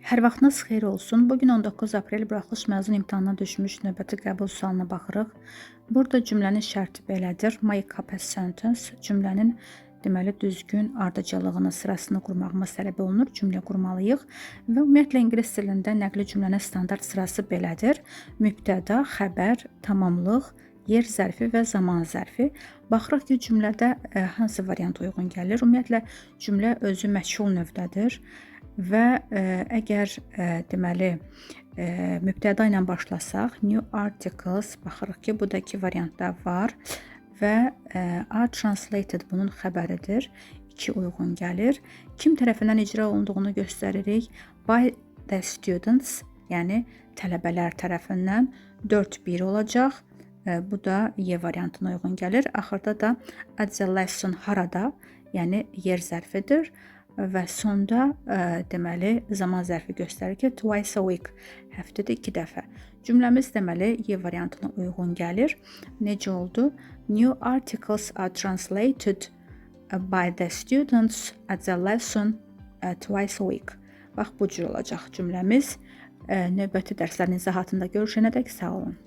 Hər vaxtınız xeyir olsun. Bu gün 19 aprel buraxılış məzun imtahanına düşmüş növbəti qəbul sualına baxırıq. Burada cümlənin şərti belədir. Make up a sentence cümlənin deməli düzgün ardıcıllığını, sırasını qurmağımız tələb olunur. Cümlə qurmalıyıq və ümumiyyətlə ingilis dilində nəqli cümlənin standart sırası belədir. Mübtəda, xəbər, tamamlıq, yer zərfi və zaman zərfi. Baxırıq ki, cümlədə hansı variant uyğun gəlir. Ümumiyyətlə cümlə özü məchul növdədir və əgər deməli mübtəda ilə başlasaq, new articles baxırıq ki, bu da iki variantda var və are translated bunun xəbəridir. 2 uyğun gəlir. Kim tərəfindən icra olunduğunu göstəririk. By the students, yəni tələbələr tərəfindən 4-1 olacaq. Bu da Y variantına uyğun gəlir. Axırda da at the lesson harada, yəni yer zərfidir və sonda deməli zaman zərfi göstərir ki, twice a week, həftədə 2 dəfə. Cümləmiz deməli Y variantına uyğun gəlir. Necə oldu? New articles are translated by the students at the lesson twice a week. Bax bu cür olacaq cümləmiz. Növbəti dərslərin izahatında görüşənədək sağ olun.